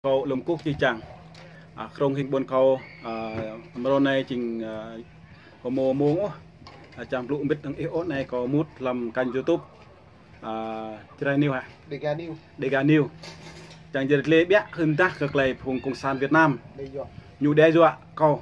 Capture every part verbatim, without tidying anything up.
Kâo Lum Kuh Čih Čang. A, krông hing ƀôn kâo, a, mrô anai jing, a, kâo mơ̆ mông ôh. A, čang blŭ mbĭt hăng ih ôh anai kâo mŭt hlăm kênh YouTube. A, Jrai News hă? Dega News. Dega News. Čang jơr tlê biă hưn dah kơ tơlơi phung Cộng sản Việt Nam. Đe dọa. Ñu đe dọa kâo.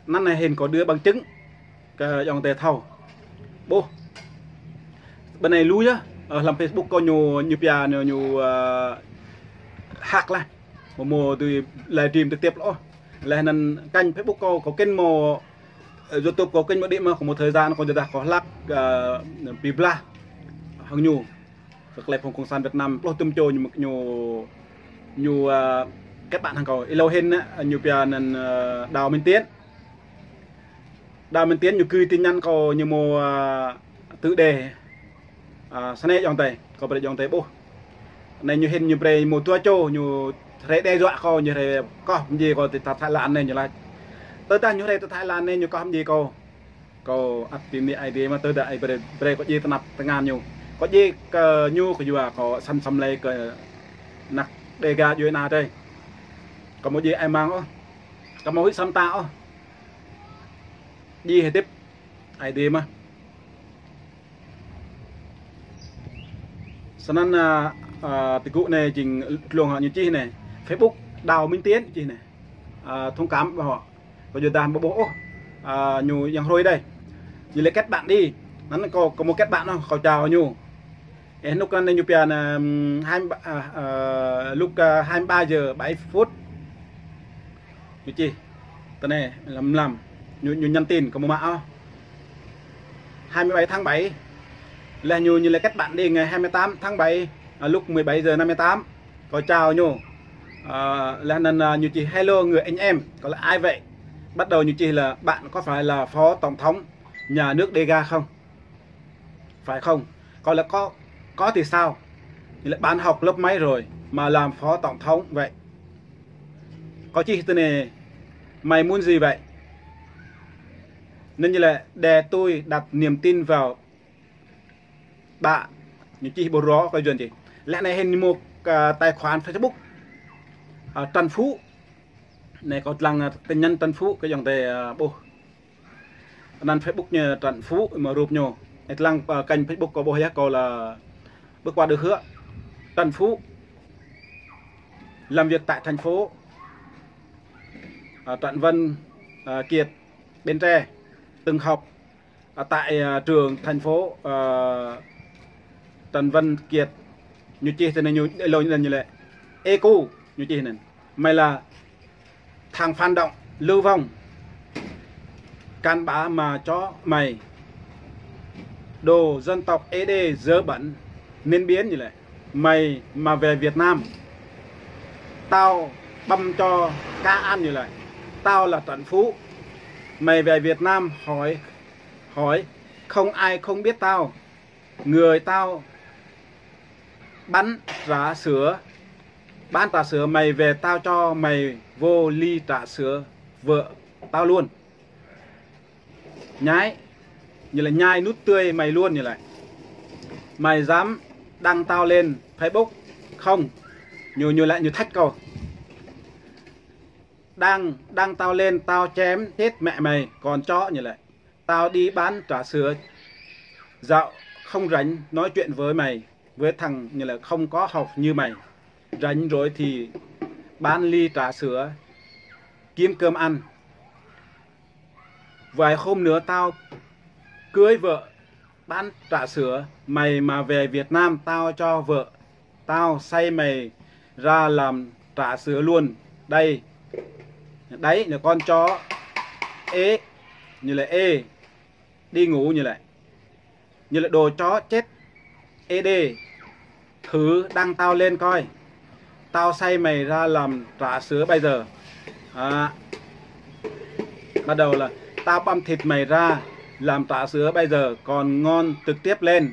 Anăn anai hĭn kâo đưa bằng chứng kơ ayŏng adơi thâo. Ƀuh. Bơnai lu yơh, ơ, hlăm Facebook kâo ñu, ñu pia ñu, ñu, ơ, hack lah. Mơ̆ mơ̆ tui livestream trực tiếp lŏ. Leh anăn kênh Facebook kâo, kâo kĭn mơ̆, ơ, YouTube kâo kĭn mơ̆ đĭ mơ̆, kâo mơ̆ thời gian kâo jơdah kâo hlăk, ơ, bi blah hăng ñu. Kơ tơlơi phung Cộng sản Việt Nam, pluh tŭm čô ñu, ñu, ñu, ơ, kết bạn hăng kâo. Êlâo hĭn, ơ, ñu pia anăn, ơ, Đào Minh Tiến. Đào Minh Tiến ñu gửi tin nhắn kâo ñu mơ̆, a, tự đề. A, snei ayŏng adơi, kâo brơi ayŏng adơi ƀuh. Anai ñu hĭn ñu brơi mơ̆ dua čô, ñu hrơi đe dọa kâo, ñu hrơi koh mơdjai kâo ti Thái Lan anai ñu laĭ. Tơdah ñu hrơi ti Thái Lan anai ñu koh mơdjai kâo. Kâo ăt bi mĭn Aê Diê mơ̆ tơdah Aê brơi, brơi kâo djai tơnap tơngan ñu. Kâo djai kơ ñu kơ yua kâo săn săm lei kơ anak Dega djuai ana adih. Kâo mơ̆ djai ai mang ôh. Kâo mơ̆ huĭ săm ta ôh. Djai hơdip Aê Diê mơ̆. Snăn, a, a, ti gŭ anai jing tlông hă ñu čih anai. Facebook Đào Minh Tiến čih anai. A, thông cảm ƀơ hŏ. Kâo jơdah ƀu ƀuh ôh. A, ñu yang hrơi đơi. Ñu lĕ kết bạn đi. Anăn kâo, kâo mơ̆ kết bạn ôh, kâo chào ñu. Ơ, hnŭk anăn ñu pia anăn, ưm, hai mươi ba, a, a, lúc, a, hai mươi ba giờ bảy phút. Ñu čih. Tơ anai, lăm lăm. Ñu, ñu nhắn tin, kâo mơ̆ mă ôh. Hai mươi bảy tháng bảy. Leh ñu, ñu lĕ kết bạn đi ngày hai mươi tám tháng bảy, à, lúc mười bảy giờ năm mươi tám. Kâo chào ñu. À, leh anăn, à, ñu čih hello người anh em. Kâo lĕ ai vậy? Bắt đầu ñu čih là bạn có phải là phó tổng thống nhà nước Dega không? Phải không? Kâo lĕ có, có thì sao? Ñu lĕ bạn học lớp mấy rồi mà làm phó tổng thống vậy? Kâo čih tơ anai, mày muốn gì vậy? Anăn ñu lĕ để tôi đặt niềm tin vào bạn. Ñu čih ƀu rô kơ yuăn čih. Lĕ anai hĭn ñu mơ̆, à, tài khoản Facebook. À, Trần Phú. Anai kâo lăng, à, tin nhắn Trần Phú kơ ayŏng adơi, à, ƀuh. Anăn Facebook ñu Trần Phú mơ̆ rup ñu. Ơ, lăng, à, kênh Facebook kâo ƀuh yơh, kâo lĕ bước qua được hứa. Trần Phú làm việc tại thành phố, à, Trần Văn, à, Kiệt, Bến Tre, từng học, à, tại, à, trường thành phố, à, Trần Văn Kiệt. Ñu čih tơ anai ñu, êlâo ñu lĕ. Ê cu, ñu čih anăn. Mày là thằng phản động, lưu vong, cặn bã mà chó mày. Đồ dân tộc Ê Đê dơ bẩn, nên biến ñu lĕ. Mày mà về Việt Nam, tao băm cho cá ăn ñu lĕ. Tao là Trần Phú. Mày về Việt Nam hỏi, hỏi, không ai không biết tao. Người tao bán trà sữa, bán trà sữa mày về tao cho mày vô ly trà sữa vợ tao luôn. Nhái, ñu lĕ nhai nút tươi mày luôn ñu lĕ. Mày dám đăng tao lên Facebook không? Ñu, ñu lĕ ñu thách kâo. Đăng, đăng tao lên, tao chém chết mẹ mày, con chó ñu lĕ. Tao đi bán trà sữa, dạo không rảnh nói chuyện với mày, với thằng ñu lĕ không có học như mày. Rảnh rỗi thì bán ly trà sữa, kiếm cơm ăn. Vài hôm nữa tao cưới vợ, bán trà sữa, mày mà về Việt Nam tao cho vợ tao say mày ra làm trà sữa luôn. Đây. Đấy là con chó. Ê. Ñu lĕ ê. Đi ngủ ñu lĕ. Ñu lĕ đồ chó chết. Ê đê. Thử đăng tao lên coi. Tao say mày ra làm trà sữa bây giờ. À, bắt đầu là tao băm thịt mày ra làm trà sữa bây giờ còn ngon, trực tiếp lên,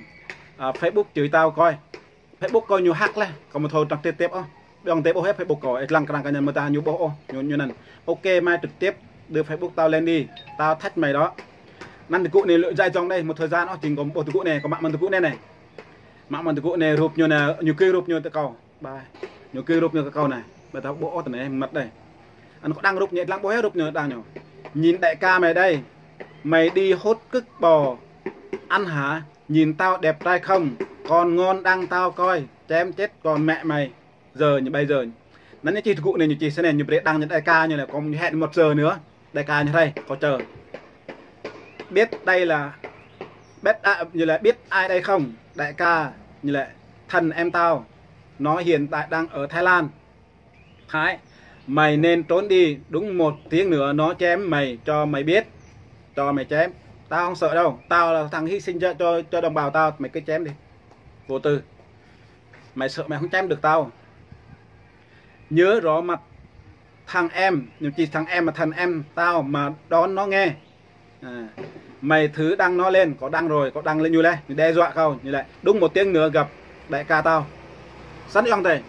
à, Facebook chửi tao coi. Facebook kâo ñu hack leh, kâo mơ̆ thâo trang trực tiếp ôh. Ayŏng adơi ƀuh hĕ Facebook kâo, ơ, lăng krăng kơ anăn mơ̆ tah ñu ƀuh ôh, ñu, ñu anăn. Ok, mai trực tiếp đưa Facebook tao lên đi, tao thách mày đó. Anăn tơgŭ anai lĕ jai jŏng đei, một thời gian ôh, jing kâo ƀuh tơgŭ anai, kâo mă mơ̆n tơgŭ anai anai. Mă mơ̆n tơgŭ anai rup ñu anai, ñu gih rup ñu tơ kâo. Bai. Ñu gih rup ñu kơ kâo anai. Ƀu thâo ƀuh ôh tơ anai, mơ̆t đơi. Anŭn kâo đăng rup ñu, lăng ƀuh hă rup ñu đăng ñu. Nhìn đại ca mày đây, mày đi hút cứt bò ăn hả? Nhìn tao đẹp trai không? Còn ngon đăng tao coi, chém chết con mẹ mày. Giờ ñu, bây giờ. Anŭn ñu čih tơgŭ anai, ñu čih snei, ñu brơi đăng ñu đại ca ñu lĕ, còn hẹn một giờ nữa. Đại ca ñu rai, kâo chờ. Biết đây là, biết, à, ñu lĕ, biết ai đây không? Đại ca, ñu lĕ, thần em tao. Nó hiện tại đang ở Thái Lan. Thái, mày nên trốn đi, đúng một tiếng nữa nó chém mày cho mày biết. Cho mày chém. Tao không sợ đâu. Tao là thằng hy sinh cho, cho, cho đồng bào tao, mày cứ chém đi. Vô tư. Mày sợ mày không chém được tao. Nhớ rõ mặt thằng em, nhưng chỉ thằng em mà thằng em tao mà đón nó nghe. À, mày thử đăng nó lên, kâo đăng rồi, kâo đăng lên ñu lĕ, ñu đe dọa kâo, ñu lĕ, đúng một tiếng nữa gặp đại ca tao. Săn yŏng tê.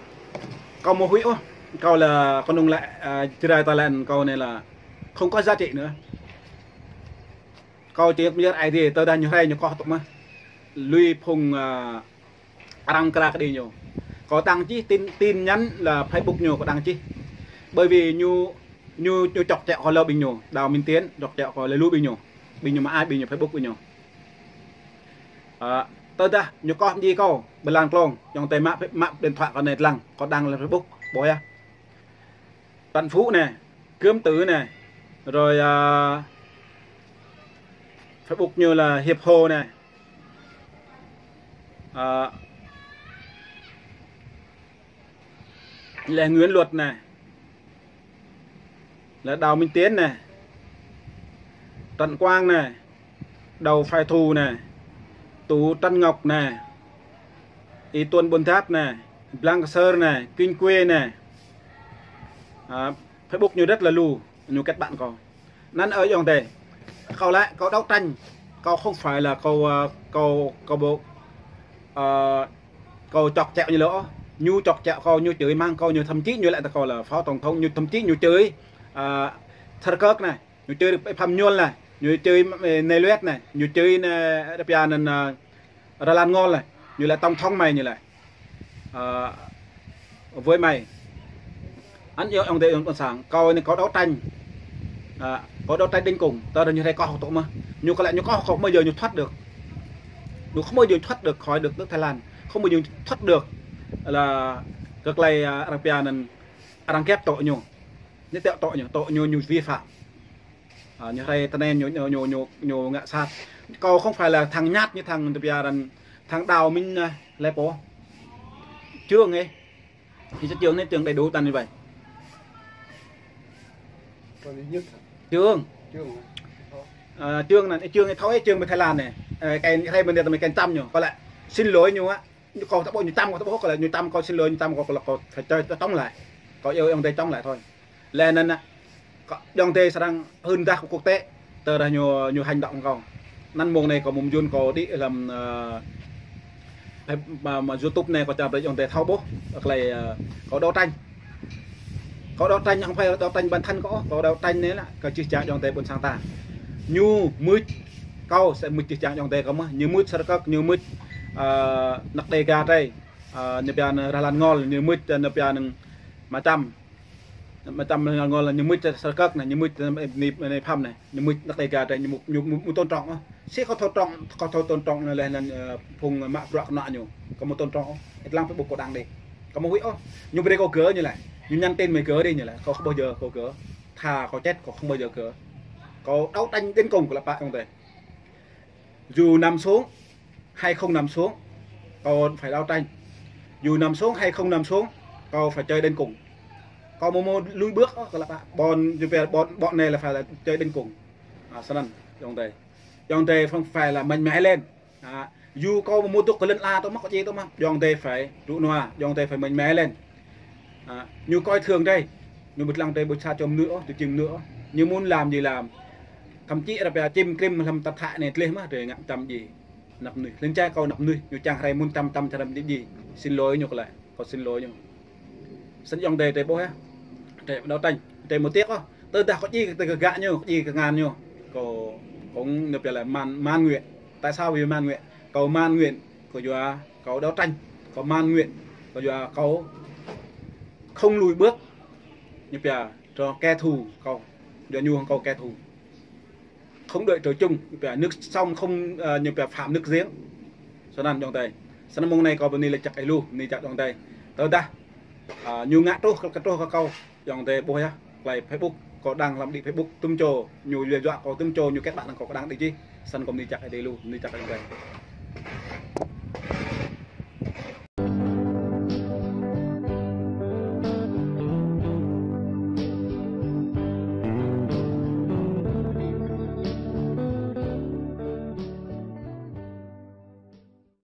Kâo ƀu huĭ ôh, kâo lĕ kơnung lĕ, à, Jrai ta lĕ kâo anai là không có giá trị nữa. Kâo či yơr ai tiê, tơdah ñu rai ñu koh tŭ mơ̆. Lui phung, à, arăng kra kơ đi ñu. Kâo đăng čih tin, tin nhắn là Facebook ñu kâo đăng čih. Bởi vì ñu, ñu, ñu chọc chẹo kơ lơ ƀing ñu, Đào Minh Tiến, chọc chẹo kơ lơ lu ƀing ñu. Ƀing ñu mă ai, ƀing ñu Facebook ƀing ñu. À, tơdah ñu koh mơji kâo, blan klông, yŏng tê mă, mă điện thoại kâo anai lăng, kâo đăng lên Facebook, ƀuh yơh. Tuấn Phú anai, Gơm Tử anai, rồi, à, Facebook ñu là Hiệp Hồ anai. À, Lê Nguyễn Luật anai, là Đào Minh Tiến anai, Trần Quang anai, Đầu Phai Thù anai, Tú Trần Ngọc anai, Y Tuân Buôn Tháp anai, Blanc Sơ anai, Kinh Quê anai. À, Facebook ñu rất là lu, ñu kết bạn kâo. Anŭn ơ yŏng tê. Kâo lĕ, kâo đấu tranh. Kâo không phải là kâo, à, kâo, kâo bộ, à, kâo chọc chẹo ñu lơ. Ñu chọc chẹo kâo, ñu chửi mắng kâo, ñu thậm chí ñu lĕ ta kâo là phó tổng thống, ñu thậm chí ñu chửi, à, Sarkak anai, ñu chửi Phạm Nhuần anai, ñu chửi, ê, Nê Luet anai, ñu chửi anai, rơpia anŭn, à, Ralan Ngol anai, ñu lĕ tổng thống mày ñu lĕ. Ờ, với mày. Anŭn yơh yŏng tê yŏng tê ƀôn sang. Kâo anai kâo đấu tranh. À, kâo đấu tranh đến cùng. Tơdah ñu rai koh tŭ mơ̆. Ñu kâo lĕ ñu koh không bao giờ ñu thoát được. Ñu không bao giờ thoát được khỏi được nước Thái Lan. Không bao giờ thoát được là kơ klei, à, arăng pia anŭn arăng kĕp tŭ ñu. Ñu tĕ tŭ ñu, tŭ ñu, ñu vi phạm. À, ñu rai tơ anai ñu, ñu, ñu, ñu, ñu ngă sat. Kâo không phải là thằng nhát như thằng, thằng Đào Minh, à, Lê Pô. Trương ấy. Thì cái Trương ấy, Trương đầy đủ tên như vậy. Còn duy nhất hả? Trương. Trương hả? Ờ, Trương này, Trương này thôi, Trương bên Thái Lan này. Ờ, cái rai bên đây tụi mình canh chăm ñu. Kâo lĕ xin lỗi ñu á. Kâo ta ƀuh ñu chăm, kâo ta ƀuh kâo lĕ ñu chăm, kâo xin lỗi ñu chăm, kâo, kâo, kâo phải chơi, chống lại. Kâo yŏng tê chống lại thôi. Lĕ anŭn anai, kâo yŏng tê srăng hưn dah kơ quốc tế. Tơdah ñu, ñu hành động kâo. Anŭn mông anai kâo mơ̆ng jun kâo đĭ lăm, ờ, mà, mà YouTube anai kâo čang brơi yŏng tê thâo ƀuh. Klei, ờ, kâo đấu tranh. Kâo đấu tranh không phải đấu tranh bản thân kâo, kâo đấu tranh anai lĕ kơ jih jang yŏng tê ƀôn sang ta. Ñu mưč kâo, sĕ mưč jih jang yŏng tê kâo mơ̆. Ñu mưč Sarkak, ñu mưč, ờ, anăk Đêga trai. Ờ, ñu pia anŭn Ralan Ngol, ñu mưč, ñu pia anŭn Macham. Macham Ralan Ngol, ñu mưč Sarkak anai, ñu mưč, ê, anai, anai Pham anai, ñu mưč anăk Đêga trai, ñu mưč, ñu, ñu, ñu tôn trọng ôh. Sĭt kâo thâo tôn trọng, kâo thâo tôn trọng anŭn lĕ anŭn, ờ, phung mă bruă kơnuk ñu. Kâo ƀu tôn trọng ôh. Ê, lăng Facebook kâo đăng đê. Kâo ƀu huĭ ôh. Ñu brơi kâo gửi ñu lĕ. Ñu nhắn tin mày gửi đi ñu lĕ. Kâo không bao giờ kâo gửi. Thà kâo chết kâo không bao giờ gửi. Kâo đấu tranh đến cùng kâo lăp pă yŏng tê. Dù nằm xuống hay không nằm xuống, kâo phải đấu tranh. Dù nằm xuống hay không nằm xuống, kâo phải chơi đến cùng. Kâo ƀu mơ̆ lùi bước, kâo lăp pă. Bọn, bọn, bọn này là phải là chơi đến cùng. À, săn ăn, yŏng tê. Yŏng tê không phải là mạnh mẽ lên. À, dù kâo ƀu mơ̆ dŏ kơ lŏn ala tŭ mơ̆, kâo či tŭ mơ̆. Yŏng tê phải trụ nua, yŏng tê phải mạnh mẽ lên. À, ñu coi thường tê. Ñu ƀu lăng tê ƀu sa čô mơnuih ôh, tui či mơnuih ôh. Ñu muốn làm gì làm. Thậm chí arăng pia čim krim lăm tap thak anai tleh mơ̆, tê ngă čăm djai. Anăp mơnuih. Lĕ čai kâo anăp mơnuih, ñu čang rai mơ̆n čăm čăm čăm djai. Xin lỗi ñu kâo lĕ, kâo xin lỗi ñu. Săn yŏng tê tê ƀuh hă. Tê đấu tranh, tê mơ̆ tiĕk ôh. Tơdah kâo djai tê kơ gak ñu, kâo djai kơ ngăn ñu. Kâo, kâo anŭn pia lĕ mãn, mãn nguyện. Tại sao vì mãn nguyện? Kâo mãn nguyện, kâo yua kâo đấu tranh. Kâo mãn nguyện, kâo yua kâo không lùi bước. Ñu pia, cho kẻ thù kâo, yua ñu hăng kâo kẻ thù. Không đuổi trời chung, ñu pia nước sông không, ơ, ñu pia phạm nước giếng. Sơnăn yŏng tơi. Sơnăn mông anai kâo bơni laĭ čăk ih lu, bơni čăk yŏng tơi. Tơdah, ơ, ñu ngă truh, kơ truh kơ kâo, yŏng tơi ƀuh yơh. Tơlơi Facebook, kâo đăng lăm đĭ Facebook, tŭm čô, ñu lĕ yua kâo tŭm čô, ñu kết bạn hăng kâo, kâo đăng đĭ čih. Sơnăn kâo bơni čăk ih lu, bơni čăk yŏng tơi.